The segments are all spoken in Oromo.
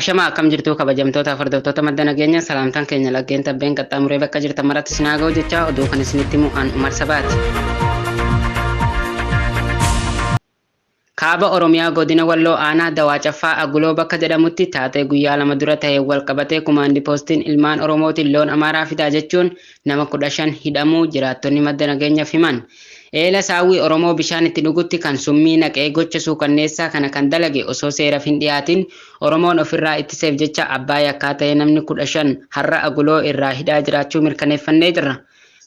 Ashama akkam jirtu kabajamtoota hordoftoota madda nageenya salaamtaan keenya laggeen tabbeen qaxxaamuree bakka jirtan maratti isin haa ga'u jechaa oduu kan isinitti himu an Umar Sabaati. Kaaba Oromiyaa godina Walloo aanaa Dawaa Caffaa Aguloo bakka jedhamutti taatee guyyaa 2 dura ta'een wal qabatee kumaandi poostiin ilmaan Oromootiin loon Amaaraa fidaa jechuun nama 15 hidhamuu jiraattonni madda nageenyaaf himan. Eela saawwi Oromoo bishaan itti dhugutti kan summii naqee gocha suukanneessaa kana kan dalage osoo seeraf hin dhiyaatin Oromoon ofirraa ittiseef jecha abbaa yakkaa ta'ee namni 15 har'a Aguloo irraa hidhaa jiraachuu mirkaneeffannee jirra.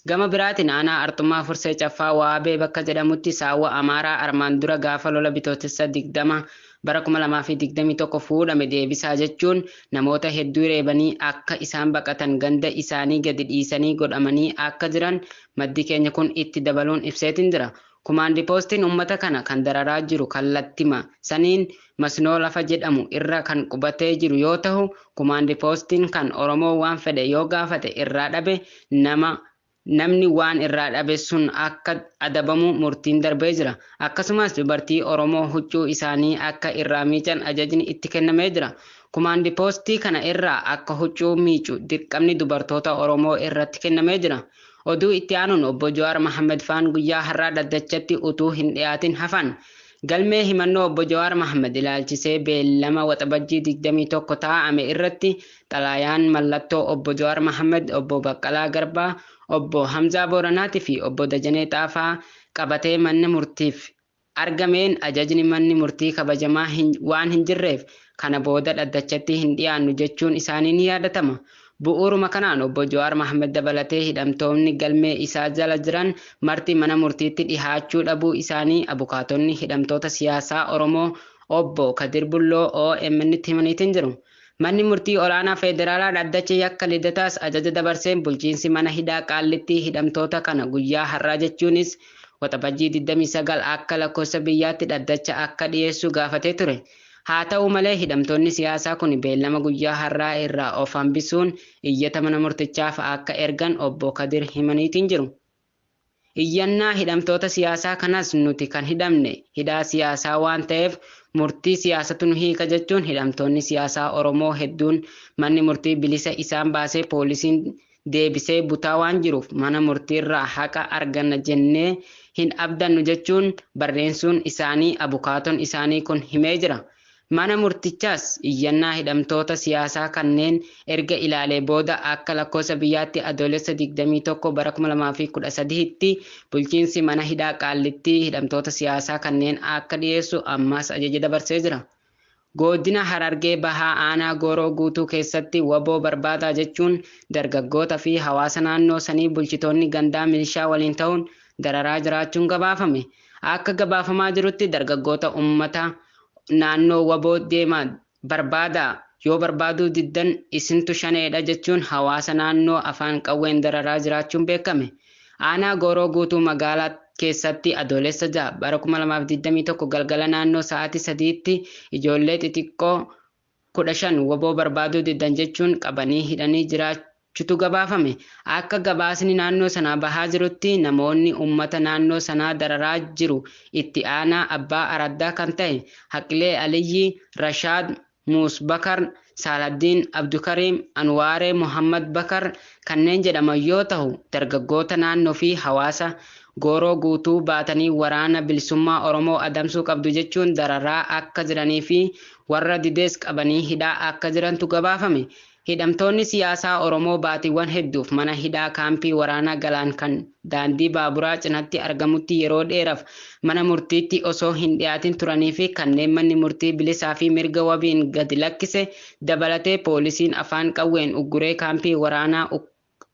Gama biraatiin aanaa Arxummaa Fursee Caffaa Waabee bakka jedhamutti saawwa Amaaraa armaan dura gaafa lola Bitootessa 20 bara 2021 fuudhame deebisaa jechuun namoota hedduu reebanii akka isaan baqatan ganda isaanii gadi dhiisanii godhamanii akka jiran maddi keenya kun itti dabaluun ibseetiin jira. Kumaandi Poostiin uummata kana kan dararaa jiru kallattima saniin Masnoo lafa jedhamu irra kan qubatee jiru yoo tahu Kumaandi Poostiin kan Oromoo waan fedhe yoo gaafate irraa dhabe nama namni waan irraa dhabe sun akka adabamu murtiin darbee jira. Akkasumas dubartii Oromoo huccuu isaanii akka irraa miican ajajni itti kennamee jira. Kumaandi Poostii kana irraa akka huccuu miicu dirqamni dubartoota Oromoo irratti kennamee jira. Oduu itti aanuun Obbo Jawaar Mahaammad faan guyyaa har'aa dhaddachatti utuu hin dhiyaatin hafan. Galmee himannoo Obbo Jawaar Mahaammad ilaalchisee beellama Waxabajjii 21 taa'ame irratti xalaayaan mallattoo Obbo Jawaar Mahaammad, Obbo Baqqalaa Garbaa, Obbo Hamzaa Booranaatii fi Obbo Dajanee Xaafaa qabatee manna murtiif argameen ajajni manni murtii kabajamaa waan hin jirreef kana booda dhaddachatti hin dhiyaannu jechuun isaanii ni yaadatama. Bu'uuruma kanaan Obbo Jawaar Mahaammad dabalatee hidhamtoonni galmee isaa jala jiran marti mana murtiitti dhihaachuu dhabuu isaanii abukaatonni hidhamtoota siyaasaa Oromoo Obbo Kadir Bulloo OMN'tti himaniitiin jiru. Manni murtii olaanaa federaalaa dhaddacha yakka Lidataas ajaja dabarseen bulchiinsi mana hidhaa Qaallittii hidhamtoota kana guyyaa har'aa jechuunis Waxabajjii 29 akka lakkoofsa biyyaatti dhaddacha akka dhiyeessu gaafatee ture. Haa ta'u malee hidhamtoonni siyaasaa kun beellama guyyaa har'aa irraa of hambisuun iyyata mana murtichaaf akka ergan Obbo Kadir himaniitiin jiru. Iyyannaa hidhamtoota siyaasaa kanas nuti kan hidhamne hidhaa siyaasaa waan ta'eef murtii siyaasatu nu hiika jechuun hidhamtoonni siyaasaa Oromoo hedduun manni murtii bilisa isaan baasee poolisiin deebisee butaa waan jiruuf mana murtiirraa haqa arganna jennee hin abdannu jechuun barreensuun isaanii abukaatoon isaanii kun himee jira. Mana murtichaas iyyannaa hidhamtoota siyaasaa kanneen erga ilaalee booda akka lakkoofsa biyyaatti Adoolessa 21 bara 2013tti bulchiinsi mana hidhaa Qaallittii hidhamtoota siyaasaa kanneen akka dhiyeessu ammas ajaja dabarsee jira. Godina Harargee Bahaa aanaa Gooroo Guutuu keessatti waboo barbaadaa jechuun dargaggoota fi hawaasa naannoo sanii bulchitoonni gandaa milishaa waliin ta'uun dararaa jiraachuun gabaafame. Akka gabaafamaa jirutti dargaggoota uummata naannoo waboo deemaa barbaadaa yoo barbaaduu diddan isintu shaneedha jechuun hawaasa naannoo afaan qawween dararaa jiraachuun beekame. Aanaa Gooroo Guutuu magaalaa keessatti Adoolessa 6 bara 2021 galgala naannoo sa'aatii 3tti ijoollee xixiqqoo 15 waboo barbaaduu diddan jechuun qabanii hidhanii jiraachutu gabaafame. Akka gabaasni naannoo sanaa bahaa jirutti namoonni uummata naannoo sanaa dararaa jiru itti aanaa abbaa araddaa kan ta'e Haqilee Aliyyi, Rashaad Muus Bakar, Saaladdiin Abdukariim, Anwaaree Muhammad Bakar kanneen jedhaman yoo tahu dargaggoota naannoo fi hawaasa Gooroo Guutuu baatanii waraana bilisummaa Oromoo adamsuu qabdu jechuun dararaa akka jiranii fi warra dides qabanii hidhaa akka jirantu gabaafame. Hidhamtoonni siyaasaa Oromoo baatiiwwan hedduuf mana hidhaa kaampii waraanaa Galaan kan daandii baaburaa cinatti argamutti yeroo dheeraaf mana murtiitti osoo hin dhiyaatin turanii fi kanneen manni murtii bilisaa fi mirga wabiin gadi lakkise dabalatee poolisiin afaan qawween ugguree kaampii waraanaa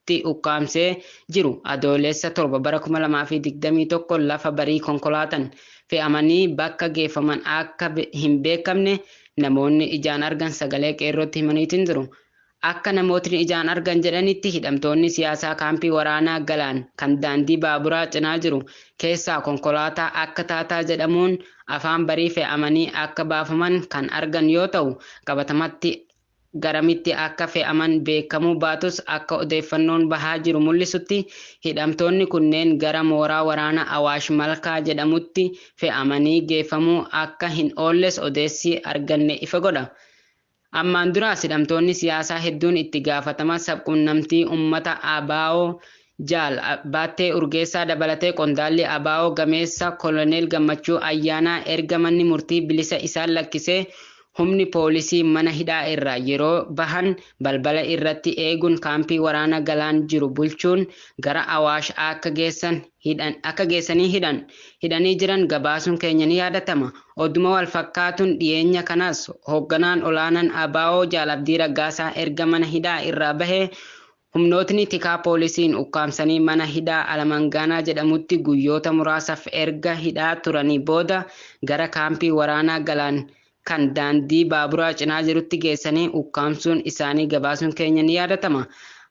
tti ukkaamsee jiru Adoolessa 7 bara 2021 lafa barii konkolaatan fe'amanii bakka geeffaman akka hin beekamne namoonni ijaan argan sagalee Qeerrootti himaniitiin jiru. Akka namootni ijaan argan jedhanitti hidhamtoonni siyaasaa kaampii waraanaa Galaan kan daandii baaburaa cinaa jiru keessaa konkolaataa akka Taataa jedhamuun afaan barii fe'amanii akka baafaman kan argan yoo ta'u qabatamatti garamitti akka fe'aman beekamuu baatus akka odeeffannoon bahaa jiru mul'isutti hidhamtoonni kunneen gara mooraa waraana Awaash Malkaa jedhamutti fe'amanii geeffamuu akka hin oolles odeessi arganne ifa godha. Ammaan duraas hidhamtoonni siyaasaa hedduun itti gaafatama sabquunnamtii uummata ABO Jaal Baattee Urgeessaa dabalatee qondaalli ABO gameessa Koloneel Gammachuu Ayyaanaa erga manni murtii bilisa isaan lakkisee humni poolisii mana hidhaa irraa yeroo bahan balbala irratti eeguun kaampii waraana Galaan jiru bulchuun gara Awaash akka geessan hidhan akka geessanii hidhan hidhanii jiran gabaasuun keenya ni yaadatama. Oduma wal fakkaatuun dhiyeenya kanas hoogganaan olaanaan ABO Jaal Abdii Raggaasaa erga mana hidhaa irraa bahee humnootni tikaa poolisiin ukkaamsanii mana hidhaa Alamangaanaa jedhamutti guyyoota muraasaaf erga hidhaa turanii booda gara kaampii waraanaa Galaan kan daandii baaburaa cinaa jirutti geessanii ukkaamsuun isaanii gabaasuun keenya ni yaadatama.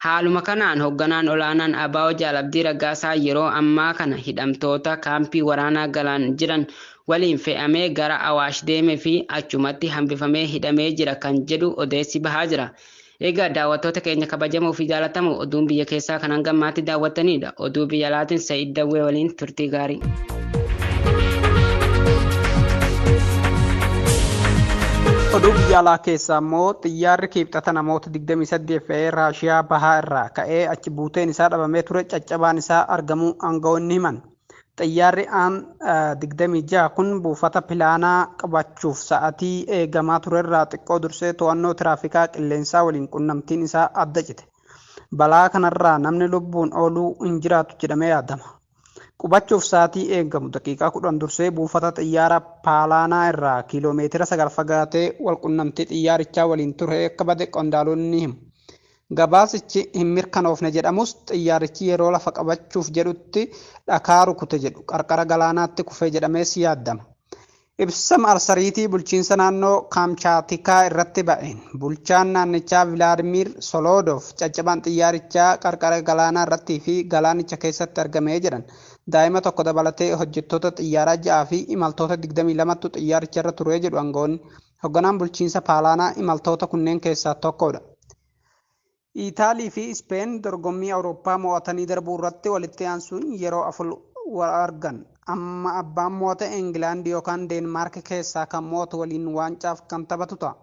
Haaluma kanaan hoogganaan olaanaan ABO Jaal Abdii Raggaasaa yeroo ammaa kana hidhamtoota kaampii waraanaa Galaan jiran waliin fe'amee gara Awaash deemee fi achumatti hambifamee hidhamee jira kan jedhu odeessi bahaa jira. Egaa daawwattoota keenya kabajamoo fi jaalatamoo, oduun biyya keessaa kan hanga ammaatti daawwattanidha. Oduu biyya alaatiin Sa'id Dawwee waliin turtii gaarii. Oduu biyya alaa keessaa immoo xiyyaarri Kibxata namoota 28 fe'ee Raashiyaa bahaa irraa ka'ee achi buuteen isaa dhabamee ture caccabaan isaa argamuu aangawoonni himan. Xiyyaarri An 26 kun buufata pilaanaa qabachuuf sa'atii eegamaa turerraa xiqqoo dursee to'annoo tiraafikaa qilleensaa waliin qunnamtiin isaa adda cite. Balaa kanarraa namni lubbuun ooluu hin jiraatu jedhamee yaadama. Qubachuuf sa'atii eegamu daqiiqaa 10 dursee buufata xiyyaara Paalaanaa irraa kiiloomeetira 9 fagaatee walqunnamtii xiyyaarichaa waliin ture akka bade qondaalonni ni himu. Gabaasichi hin mirkanoofne jedhamus, xiyyaarichi yeroo lafa qabachuuf jedhutti dhakaa rukute jedhu qarqara galaanaatti kufe jedhamees yaaddama. Ibsa marsariitii bulchiinsa naannoo Kaamchaatikaa irratti ba'een bulchaan naannichaa Vilaadimiir Soloodoof caccabaan xiyyaarichaa qarqara galaanaa irrattii fi galaanicha keessatti argame jedhan. Daa'ima tokko dabalatee hojjettoota xiyyaaraa 6 fi imaltoota 22tu xiyyaaricha irra ture jedhu aangawoonni. Hoogganaan bulchiinsa Paalaanaa imaltoota kunneen keessaa tokkodha. Itaalii fi Ispeen dorgommii Awurooppaa mo'atanii darbuu irratti walitti aansuun yeroo afur wal argan. Amma abbaan mo'ate Ingilaand yookaan Deenmaark keessaa kan mo'atu waliin waancaaf kan taphatu ta'a.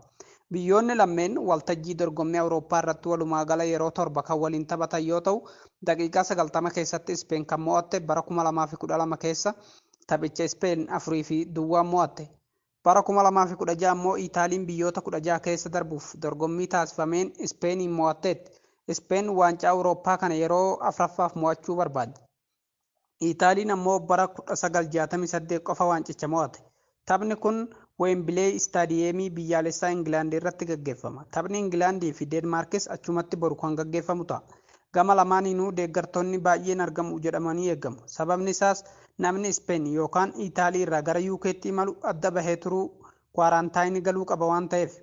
Biyyoonni lameen waltajjii dorgommii Awurooppaa irratti walumaa gala yeroo 7 kan waliin taphatan yoo ta'u, daqiiqaa 90 keessatti Ispeen kan mo'atte bara 2012 keessa taphicha Ispeen 4 fi duwwaan mo'atte. Bara 2016 ammoo Itaaliin biyyoota 16 keessa darbuuf dorgommii taasifameen Ispeeniin mo'atteetti. Ispeen waancaa Awurooppaa kana yeroo afraffaaf mo'achuu barbaaddi. Itaaliin ammoo bara 1968 qofa waancicha mo'ate. Taphni kun Weembileey Istaadiyeemii biyyaalessaa Ingilaand irratti gaggeeffama. Taphni Ingilaandii fi Deenmaarkis achumatti boru kan gaggeeffamu ta'a. Gama lamaaniinuu deeggartoonni baay'een argamu jedhamanii eegamu. Sababni isaas namni Ispeen yookaan Itaalii irraa gara UK'tti imalu adda bahee turuu kwaaraantaayinii galuu qaba waan ta'eef.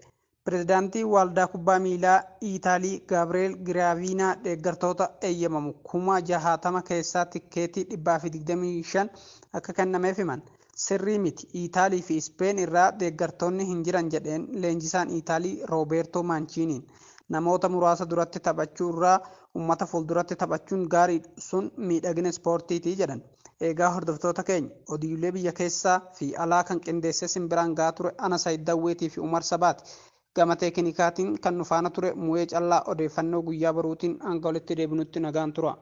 Pireezidaantiin Waldaa Kubbaa Miilaa Itaalii Gaabri'eel Giraaviinaa deeggartoota eeyyamamu 60,000 keessaa tikkeetii 125 akka kennameef himan. Sirrii miti, Itaalii fi Ispeen irraa deeggartoonni hin jiran jedheen leenjisaan Itaalii Roobeertoo Maanchiiniin. Namoota muraasa duratti taphachuu irraa uummata fuulduratti taphachuun gaariidha, sun miidhagina ispoortiiti jedhan. Egaa hordoftoota keenya, oduulee biyya keessaa fi alaa kan qindeessee simbiraan gahaa ture ana Saayid Dawweetii fi Umar Sabaati. Gama teeknikaatiin kan nu faana ture Mu'ee Callaa. Odeeffannoo guyyaa boruutiin hanga walitti deebinutti nagaan tura.